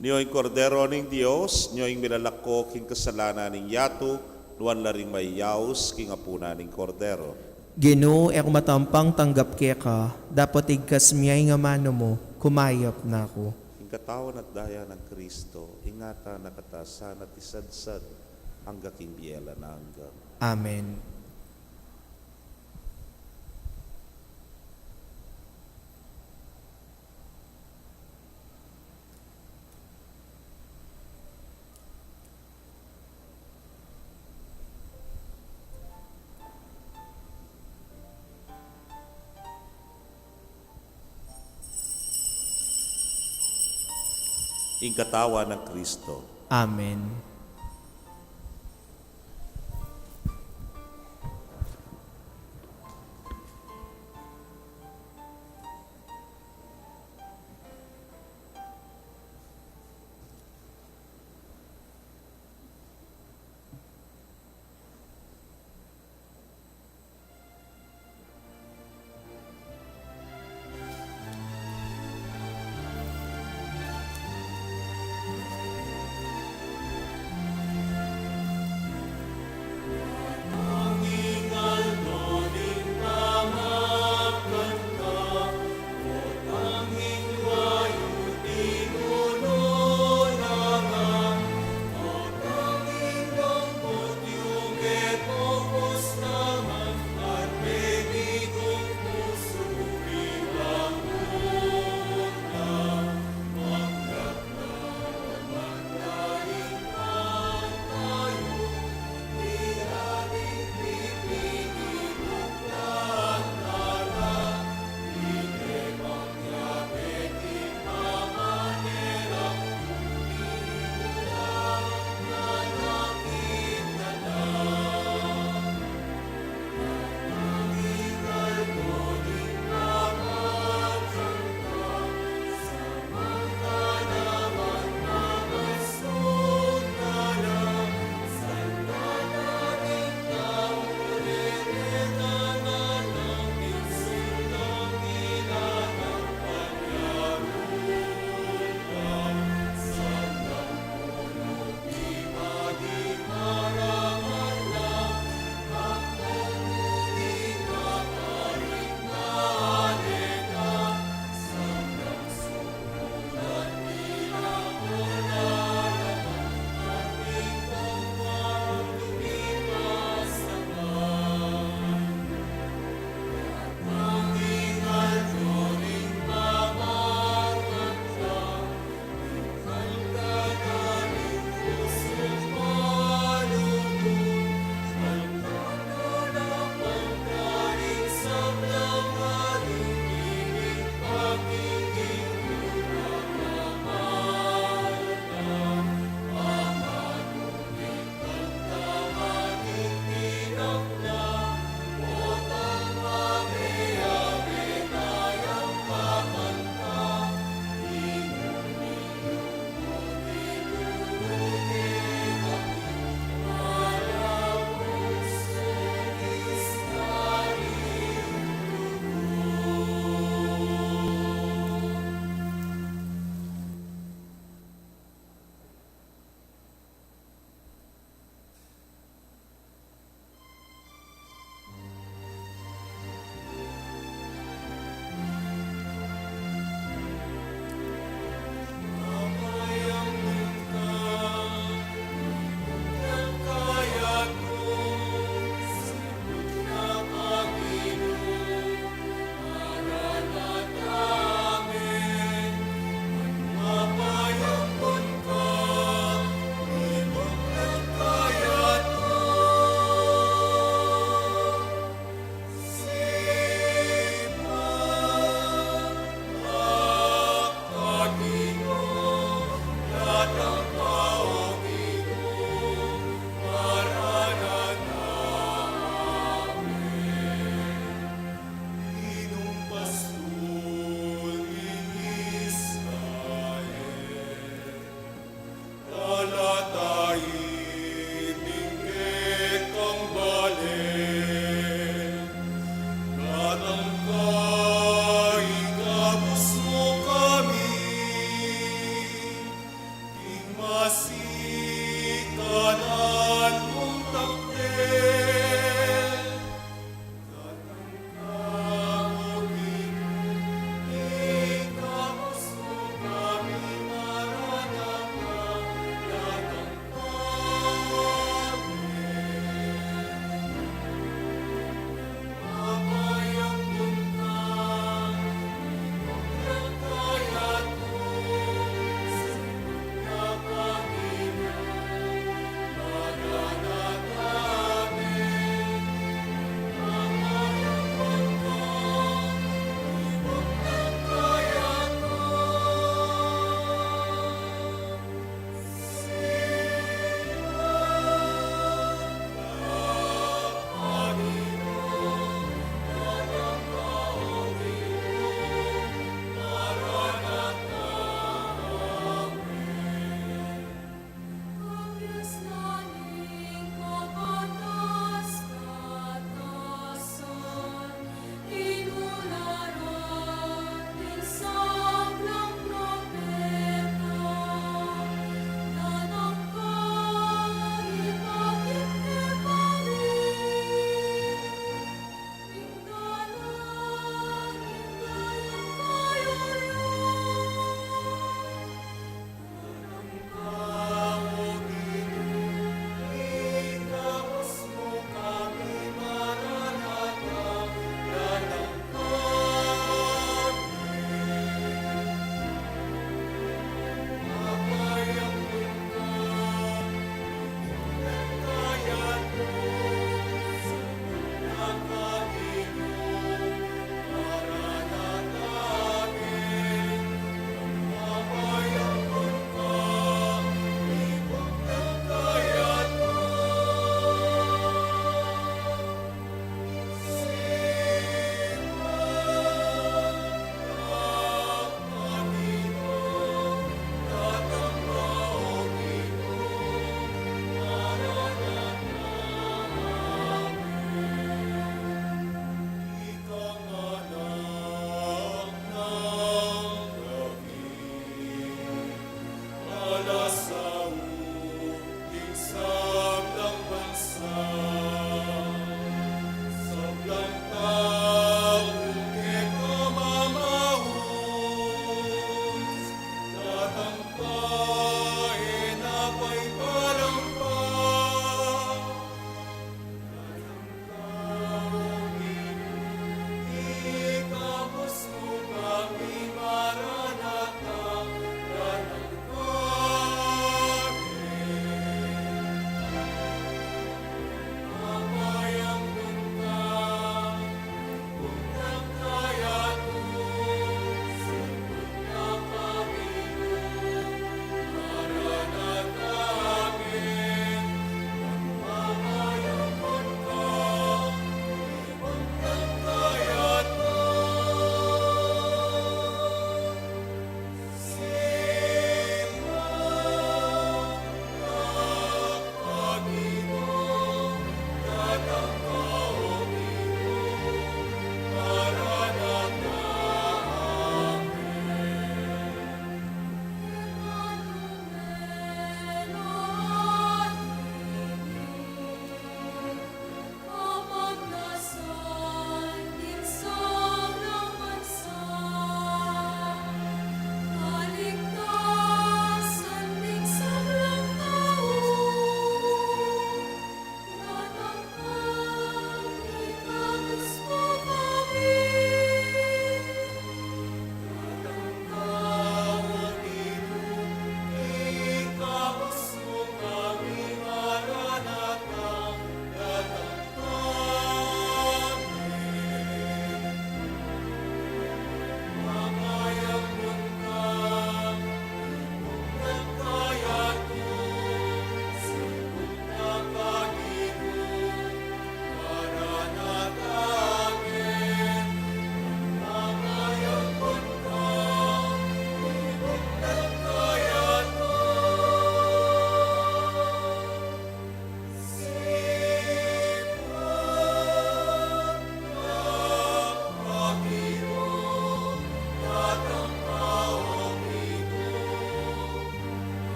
Nyo ing Kordero ning Dios, nyo ing milalako king kasalanan ning yatu, nuan la ring mayaus king apunan ning Kordero. Ginu, e ku matampang tanggap keka, dapot igkas mu ya ing amanu mu, kumayap na ku. Ing katawan at daya nang Kristo, ingatan na katamu sana at isadsad, angga king bie alang angga. Amen. Ing katawan nang Kristo. Amen.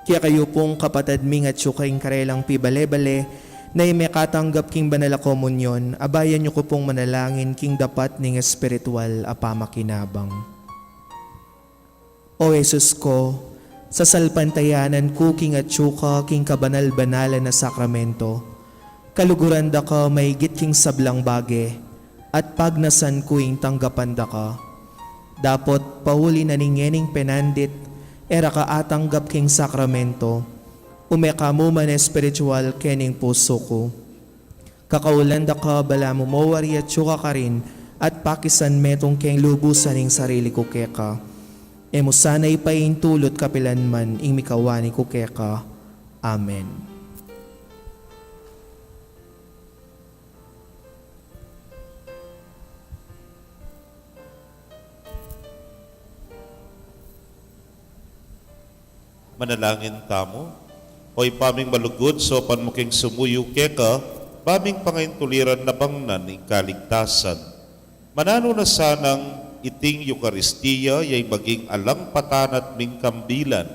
Kekayu pung kapatad ming atyu king karelang pibale-bale, na ing mekatanggap king banal a komunyon, abayan yu ku pung manalangin king dapat ning espiritual a pamakinabang. O Jesus ku, sasalpantayanan ku king atyu ka king kabanal-banalan a sakramento, kaluguran da ka maigit king sablang bage, at pagnasan ku ing tanggapan da ka. Dapot pauli na ning ngening penandit, e ra ka atanggap king sakramento, ume ka mu man espiritual kening pusu ku. Kakaulan da ka balamu mo wari atyu ka karin, at pakisan metung keng lubusan ing sarili ku keka. E mu sana ipaintulut kapilan man ing mikawani ku keka. Amen. Manalangin tamu. O Ibpa ming malugud, saupan mu king sumuyu keka, ba ming pangaintuliran nabang na ning kaligtasan. Mananu na sanang iting Eukaristia, ya ing maging alang patanat ming kambilan.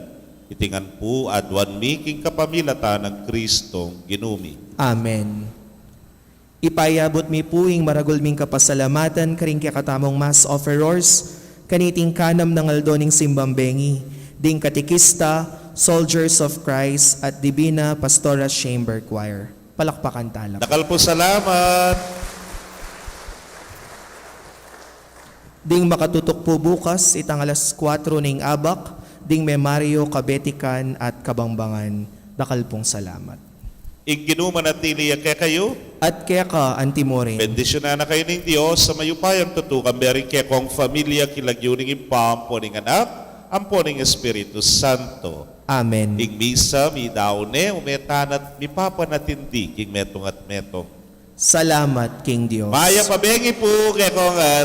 Iti ngan pu aduan mi king kapamilatan nang Kristong Ginu mi. Amen. Ipayabut mi pu ing maragul ming kapasalamatan karing kekatamung Mass offerers, kaniting kanam nang aldo ning simbang bengi, ding katekista, Soldiers of Christ, at Divina Pastora Chamber Choir. Palakpakan tala. Dakal pung salamat. Ding makatutuk pu bukas, itang alas kuwatro ning abak, ding Memoria, kabetikan at kabangbangan. Dakal pung salamat. Ing Ginu manatili ya kekayu. At keka antimurin. Bendisyunan na kayu ning Dios a mayupayang tutu, kambe ring kekong familia, king lagyu ning Ibpa, ampo ning Anak, ampo ning Espiritu Santo. Amen. Ing misa midaun ne, ume tana at mipapanatindi king metung at metung. Salamat king Dios. Mayap a bengi pu kekongan.